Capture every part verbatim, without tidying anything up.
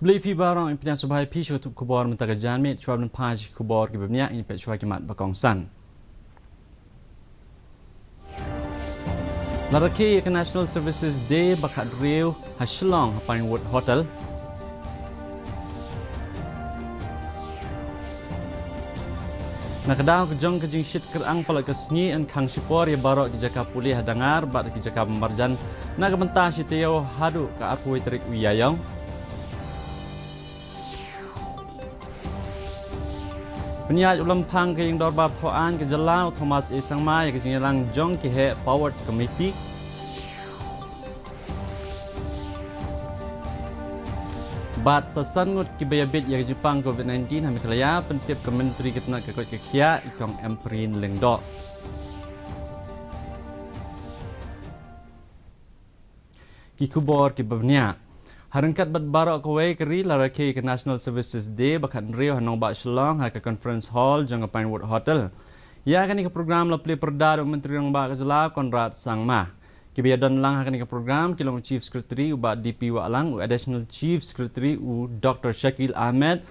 Khublei phi baroh, ngin pdiang sngewbha ïa phi sha ka tnat khubor mynta ka janmiet. Shuwa ban peit sha ki khubor kiba bniah, ngin peit shuwa ki mat ba kongsan. La rakhe ïa ka National Services Day ba khathynriew ha Shillong ha Pinewood Hotel. Na ka daw ka jong ka jingshit kyrang palat ka sngi yn khang shipor ïa baroh ki jaka pule ha Dangar bad ki jaka ba marjan na ka bynta shi taïew haduh ka arphew tarik u Ïaïong. Pynïaid u Lamphang ka Ïing Dorbar Thawaiñ ka Jylla u Thomas A Sangma ïa ka jingïalang jong ki heh Powered Committee. Bad sa san ngut kiba ïabit ïa ka jingpang Covid nineteen ha Meghalaya, pyntip ka Myntri ka tnat ka koit ka khiah i Kong Ampareen Lyngdoh. Ki khubor kiba bniah. Ha ryngkat bad baroh kawei ka ri la rakhe ka National Services Day ba khathynriew ha Nongbah Shillong ha ka Conference Hall jong ka Pinewood Hotel. Ïa kane ka program la plie pyrda da u Myntri Rangbah ka Jylla Conrad Sangma. Kiba ïadon lang ha kane ka program ki long u Chief Secretary u Bah D P Wahlang, u Additional Chief Secretary u Doctor Shakil Ahmed,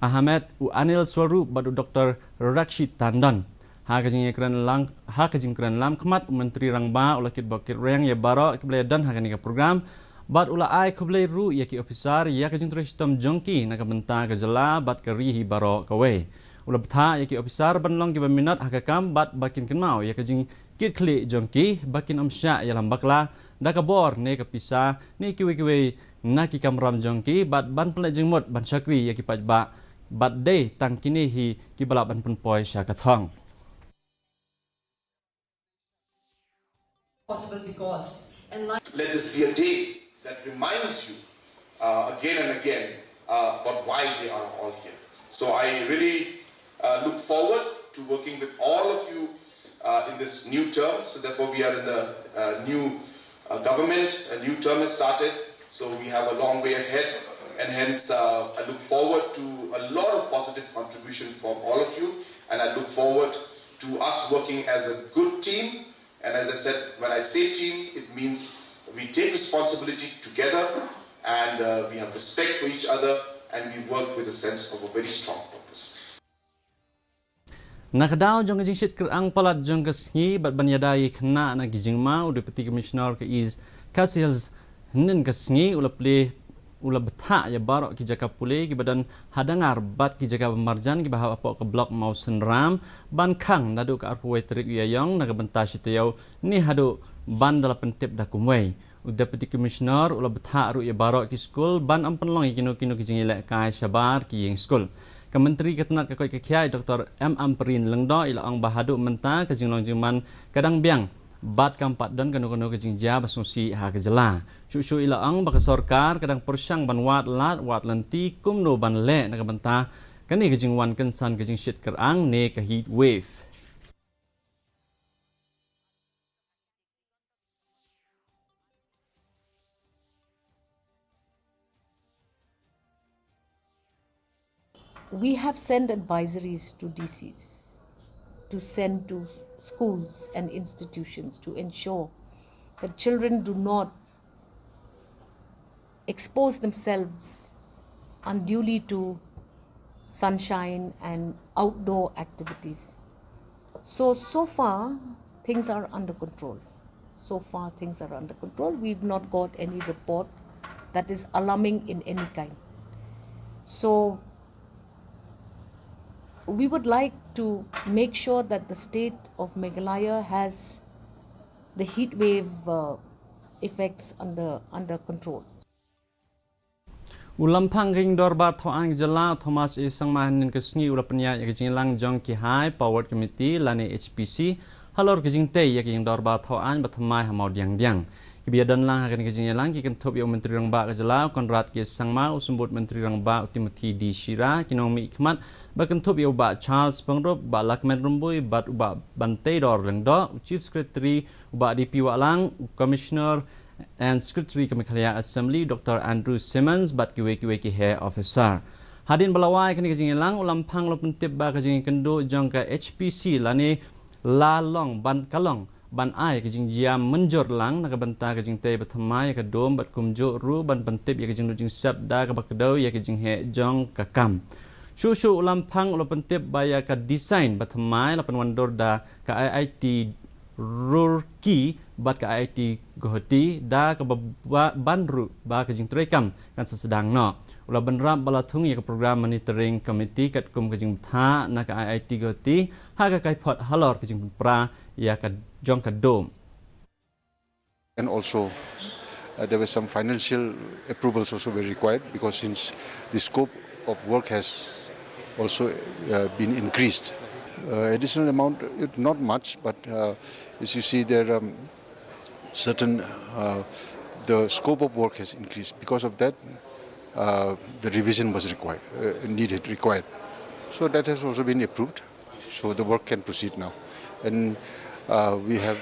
Ahmed, u Anil Swarup bad u Doctor Rakshit Tandon. Ha ka jingïakren lang, ha ka jingkren lam khmat u Myntri Rangbah u la kitbok kitrwiang ïa baroh kiba la ïadon ha kane ka program bad u la ai khublei ruh ïa ki ophisar ïa ka jingtrei shitom jong ki na ka bynta ka jylla bad ka ri hi baroh kawei. U la bthah ïa ki ophisar ban long kiba minot ha ka kam bad ba kin kynmaw ïa ka jing kit khlieh jong ki ba kin ym shah ïalam bakla da ka bor ne ka pisa ne kiwei kiwei na ki kamram jong ki bad ban pynleit jingmut ban shakri ïa ki paidbah bad dei tang kine hi kiba lah ban pynpoi sha ka thong. Possible because and like Let this be a day that reminds you uh, again and again uh, about why we are all here. So I really uh, look forward to working with all of you uh, in this new term. So therefore, we are in the uh, new uh, government. A new term has started. So we have a long way ahead, and hence uh, I look forward to a lot of positive contribution from all of you, and I look forward to us working as a good team. And as I said, when I say team, it means we take responsibility together and uh, we have respect for each other and we work with a sense of a very strong purpose. Na ka daw jong ka jingshit kyrang palat jong ka sngi bad ban ïada ïa khynnah na ki jingma, u Deputy Commissioner ka East Khasi Hills hynnin ka sngi u la plie u la bthah ïa baroh ki jaka pule kiba don ha Dangar bad ki jaka ba marjan kiba hap hapoh ka Block Mawsynram ban khang naduh ka arphew wei tarik u Ïaïong na ka bynta shi taïew ne haduh ban da la pyntip da kumwei. U Deputy Commissioner u la bthah ruh ïa baroh ki skul ban ym pynlong ïa kino kino ki jingïalehkai shabar ki ïing skul. Ka Myntri ka tnat ka koit ka khiah i Doctor M Ampareen Lyngdoh i la ong ba haduh mynta ka jinglong jingman ka dang biang bad kam pat don kano kano ka jingjia ba sngewsih ha ka jylla. Shuh shuh i la ong ba ka sorkar ka dang pyrshang ban wad lad wad lynti kumno ban leh na ka bynta kane ka jingwan kynsan ka jingshit kyrang ne ka heat wave. We have sent advisories to D Cs to send to schools and institutions to ensure that children do not expose themselves unduly to sunshine and outdoor activities. So, so far, things are under control. So far, things are under control. We've not got any report that is alarming in any kind. So, we would like to make sure that the state of Meghalaya has the heat wave uh, effects under, under control. U Lamphang ka Ïing Dorbar Thawaiñ ka Jylla, Thomas A Sangma, hynnin ka sngi u la pynïaid ïa ka jingïalang jong ki High Powered Committee lane H P C halor ka jingtei ïa ka Ïing Dorbar Thawaiñ ba thymmai ha Mawdiangdiang. Kiba ïadon lang ha kane ka jingïalang ki kynthup ïa u Myntri Rangbah ka Jylla u Conrad K Sangma, u Symbud Myntri Rangbah u Timothy D Shira, ki nongmihkhmat ba kynthup ïa u Bah Charles Pyngrope, Bah Lahkmen Rymbui bad u Bah Banteidor Lyngdoh, u Chief Secretary u Bah D P Wahlang, u Commissioner and Secretary ka Meghalaya Assembly, Doctor Andrew Symonds, bad kiwei kiwei ki heh officer. Hadien ba la wai kane ka jingïalang, u Lamphang u la pyntip ba ka jingïakynduh jong ka H P C lane la long ban ka long ban ai ka jingjia mynjur lang na ka bynta ka jingtei ba thymmai ïa ka dome bad kumjuh ruh ban pyntip ïa ka jinglut jingsep da kaba kdew ïa ka jingheh jong ka kam. Shuh shuh u Lamphang u la pyntip ba ïa ka design ba thymmai la pynwandur da ka I I T Roorkee bad ka I I T Guwahati da kaba ba-, ban ruh ba ka jingtreikam kan sa sdang noh. U la bynrap ba la thung ïa ka program monitoring committee katkum ka jingbthah na ka I I T Guwahati ha ka kaiphod halor ka jingpynpra ïa ka jong ka dome. And also, uh, there were some financial approvals also were required, because since the scope of work has also, uh, been increased. Uh, additional amount, it, not much, but, uh, as you see there, um, certain, uh, the scope of work has increased. Because of that, uh, the revision was required, uh, needed, required. So that has also been approved. So the work can proceed now. And, uh, we have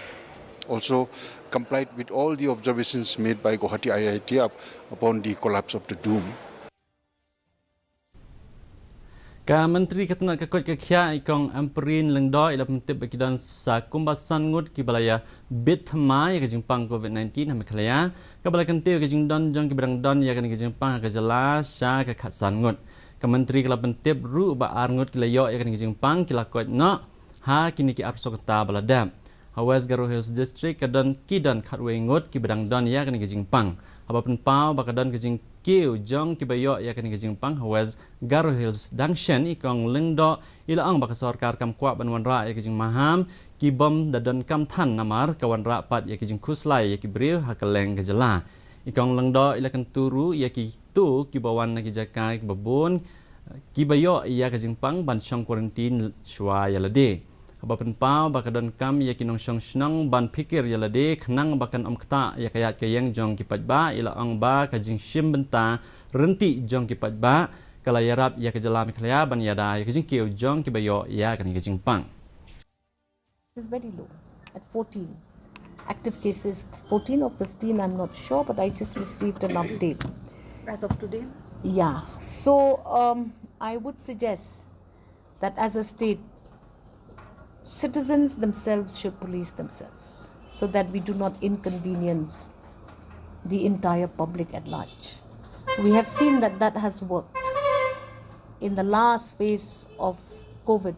also complied with all the observations made by Guwahati I I T up-, upon the collapse of the dome. Ka Myntri ka tnat ka koit ka khiah i Kong Ampareen Lyngdoh i la pyntip ba ki don sa kumba san ngut kiba la ïa bit thymmai ïa ka jingpang COVID nineteen ha Meghalaya, kaba la kyntiew ïa ka jingdon jong kiba dang don ïa kane ka jingpang ha ka jylla sha ka khatsan ngut. Ka Myntri ka la pyntip ruh ba ar ngut ki la ïoh ïa kane ka jingpang ki la koit noh ha kine ki arphew saw kynta ba la dep. Ha West Garo Hills District ka don, ki don khatwei ngut kiba dang don ïa kane ka jingpang. Haba pynpaw ba ka don ka jingkiew jong kiba ïoh ïa kane ka jingpang ha West Garo Hills dang shen, i Kong Lyngdoh i la ong ba ka sorkar kam kwah ban wanrah ïa ka jingmaham kibym da donkam than namar ka wanrah pat ïa ka jingkhuslai ïa ki briew ha kylleng ka jylla. I Kong Lyngdoh i la kyntu ruh ïa kito kiba wan na ki jaka kiba bun kiba ïoh ïa ka jingpang ban shong quarantine shuwa ïa lade. Haba pynpaw ba ka donkam ïa ki nongshong shnong ban phikir ïa lade khnang ba kan ym ktah ïa ka ïaid ka ïeng jong ki paidbah, i la ong ba ka jingshim bynta ryntih jong ki paidbah ka la ïarap ïa ka jylla Meghalaya ban ïada ïa ka jingkiew jong kiba ïoh ïa kane ka jingpang. Is very low at fourteen. Active cases, fourteen or fifteen, I'm not sure, but I just received an update. As of today? Yeah. So, um, I would suggest that as a state, citizens themselves should police themselves so that we do not inconvenience the entire public at large. We have seen that that has worked in the last phase of COVID.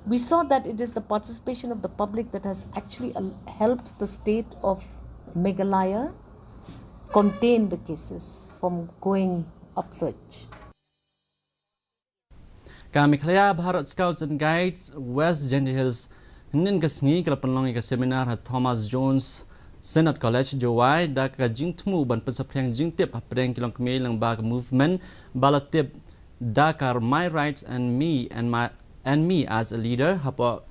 We saw that it is the participation of the public that has actually al-, helped the state of Meghalaya contain the cases from going upsurge. Ka Meghalaya Bharat Scouts and Guides West Jaintia Hills hynnin ka sngi ka la pynlong ïa ka seminar ha Thomas Jones Synod College, Jowai, da ka jingthmu ban pynsaphriang jingtip hapdeng ki longkmie lyngba ka movement ba la tip da ka My Rights and Me and My, and Me as a Leader, hapoh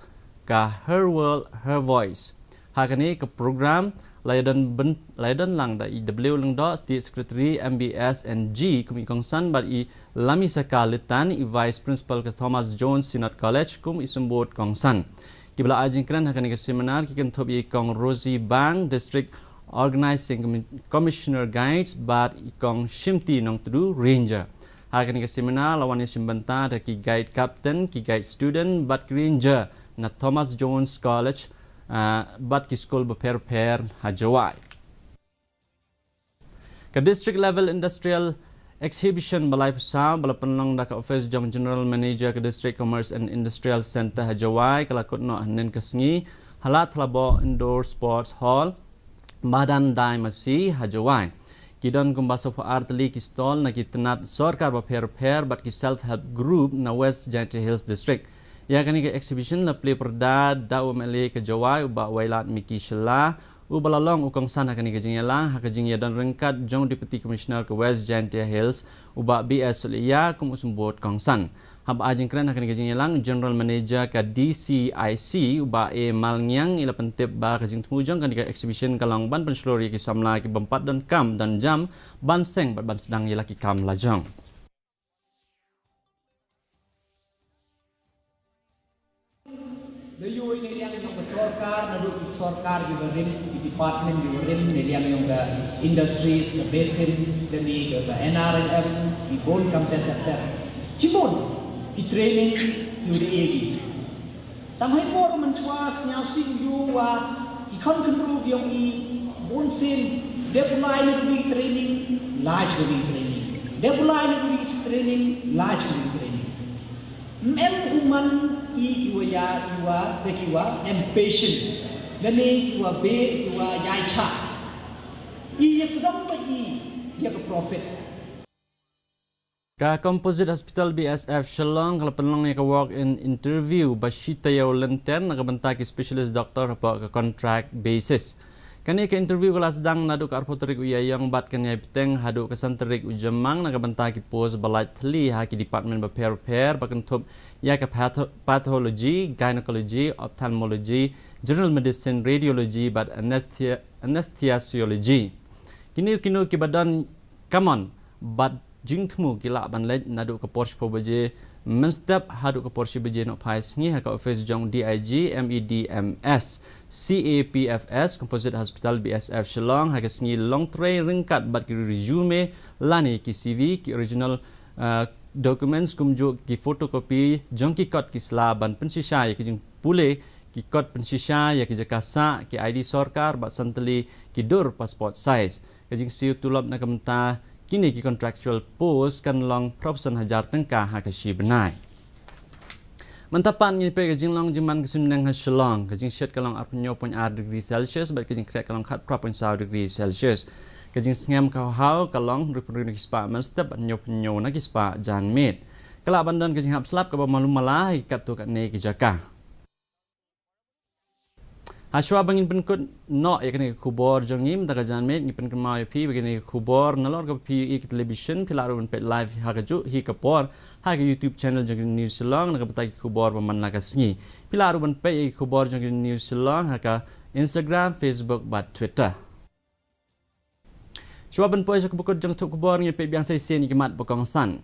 ka Her World, Her Voice. Ha kane ka program la ïadon byn-, la ïadon lang da i W Lyngdoh, State Secretary, M B S and G, kum i kongsan, bad i Lamisaka Litan, i Vice Principal ka Thomas Jones Synod College, kum i symbud kongsan. Kiba la ai jingkren ha kane ka seminar ki kynthup ïa i Kong Rosie Bang, District Organizing Commi-, Commissioner Guides, bad i Kong Shimti Nongtdu, Ranger. Ha kane ka seminar la wan ïashim bynta da ki guide captain, ki guide student bad ki ranger na Thomas Jones College, ah, bad ki skul bapher bapher ha Jowai. Ka District Level Industrial Exhibition ba laiphew saw ba la pynlong da ka office jong General Manager ka District Commerce and Industrial Centre ha Jowai ka la kut noh hynnin ka sngi ha Ladthadlaboh Indoor Sports Hall, Madan Dai Masi ha Jowai. Ki don kumba sawphew ar tylli ki stall na ki tnat sorkar bapher bapher bad ki self help group na West Jaintia Hills District. Ïa kane ka exhibition la plie pyrda da u M L A ka Jowai u Bah Wailadmiki Shylla, uba la long u kongsan ha kane ka jingïalang ha ka jingïadon ryngkat jong Deputy Commissioner ka West Jaintia Hills u Bah B S Sohliya kum u symbud kongsan. Haba ai jingkren ha kane ka jingïalang, General Manager ka D C I C u Bah A Malngiang i la pyntip ba ka jingthmu jong kane ka exhibition ka long ban pynshlur ïa ki samla kibym pat donkam don jam ban seng bad ban sdang ïa la ki kam lajong. La ïohi na liang jong ka sorkar, naduh ki sorkar kiba rim, ki department kiba rim, na liang jong ka industries, ka basin, kane ka, ka N R L M, ki bun kam ter ter ter. Shibun ki training, ki u da ïa ki. Tang hei por mynchwa sniaw si u yu wa ki khon khynru ki ong i bun sien dep u lai na rugi training, lai rugi training. Dep u lai na rugi training, lai rugi training. Mem u man i ki wa ya ki wa te ki wa impatient. Lane ki wa be ki wa yai cha. I ya kdong ba i ya ka profit. Ka Composite Hospital B S F Shillong ka la pynlong ïa ka walk-in interview ba shi taïew lynter na ka bynta ki specialist doctor hapoh ka contract basis. Kane ka interview ka la sdang naduh ka arphew tarik u Ïaïong bad kan ïai bteng haduh ka san tarik u Jymmang na ka bynta ki post ba lait thylli ha ki department bapher bapher ba kynthup ïa ka patho-, pathology, gynecology, ophthalmology, general medicine, radiology bad anesthesia-, anesthesiology. Kino kino kiba don kamon bad jingthmu ki lah ban leit naduh ka por shiphew baje mynstep haduh ka por shi baje nohphai sngi ha ka office jong D I G, M E D M S, C A P F S, Composite Hospital B S F Shillong ha ka sngi longtrei ryngkat bad ki resume lane ki C V, ki original, uh, documents kumjuh ki photocopy jong ki kot ki sla ban pynshisha ïa ki jingpule, ki kot pynshisha ïa ki jaka sah, ki I D sorkar bad san tylli ki dur passport size. Ka jingsiew tulop na ka bynta kine ki contractual post kan long phra phew san hajar tyngka ha ka shi bnai. Mynta pat ngin peit ka jinglong jingman ka suiñbneng ha Shillong. Ka jingshit ka long arphew hynñiew point ar degree Celsius bad ka jingkhreh ka long khatphra point saw degree Celsius. Ka jingsngem ka haw ka long hynriewphew hynriew na ki spah mynstep bad hynñiewphew hynñiew na ki spah janmiet. Ka lah ban don ka jinghap slap kaba malu mala ha ki katto katne ki jaka. Hashwa ba ngin pynkut noh ïa kane ka khubor jong ngi mynta ka janmiet, ngi pynkynmaw ïa phi ba kane ka khubor nalor kaba phi ïohi ïa ka television phi lah ruh ban peit live ha kajuh hi ka por ha ka YouTube channel jong ka News Shillong na ka bynta ki khubor ba man la ka sngi. Phi lah ruh ban peit ïa ki khubor jong ka News Shillong ha ka Instagram, Facebook bad Twitter. Shuwa ban poi sha ka bakut jong ka thup khubor, ngin peit biang sa shisien ïa ki mat ba kongsan.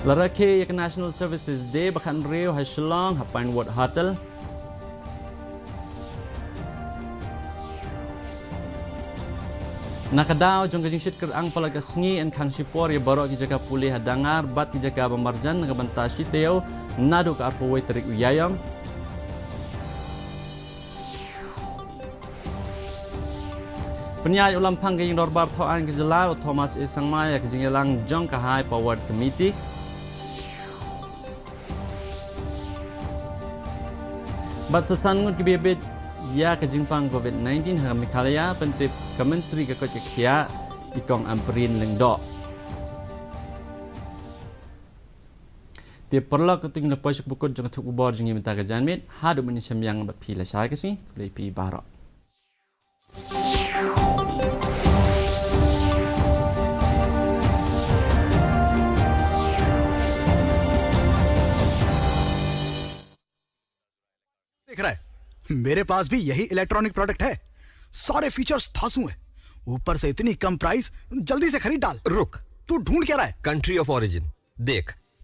La rakhe ïa ka National Services Day ba khathynriew ha Shillong ha Pinewood Hotel. Na ka daw jong ka jingshit kyrang palat ka sngi, yn khang shipor ïa baroh ki jaka pule ha Dangar bad ki jaka ba marjan na ka bynta shi taïew naduh ka arphew wei tarik u Ïaïong. Pynïaid u Lamphang ka ïing dorbar thaw aiñ ka jylla u Thomas A Sangma ïa ka jingïalang jong ka High Powered Committee. Bad sa san ngut kiba ïabit ïa ka jingpang Covid nineteen ha Meghalaya, pyntip ka Myntri ka koit ka khiah i Kong Ampareen Lyngdoh. Te paralok, katto ngi la poi sha ka bakut jong ka thup khubor jong ngi mynta ka janmiet, haduh ban ïashem biang bad phi lashai ka sngi, khublei phi baroh. देख रहा है, मेरे पास भी यही इलेक्ट्रॉनिक प्रोडक्ट है। सारे फीचर्स धांसू हैं, ऊपर से इतनी कम प्राइस। जल्दी से खरीद डाल। रुक। तू ढूंढ क्या रहा है? कंट्री ऑफ ओरिजिन। देख,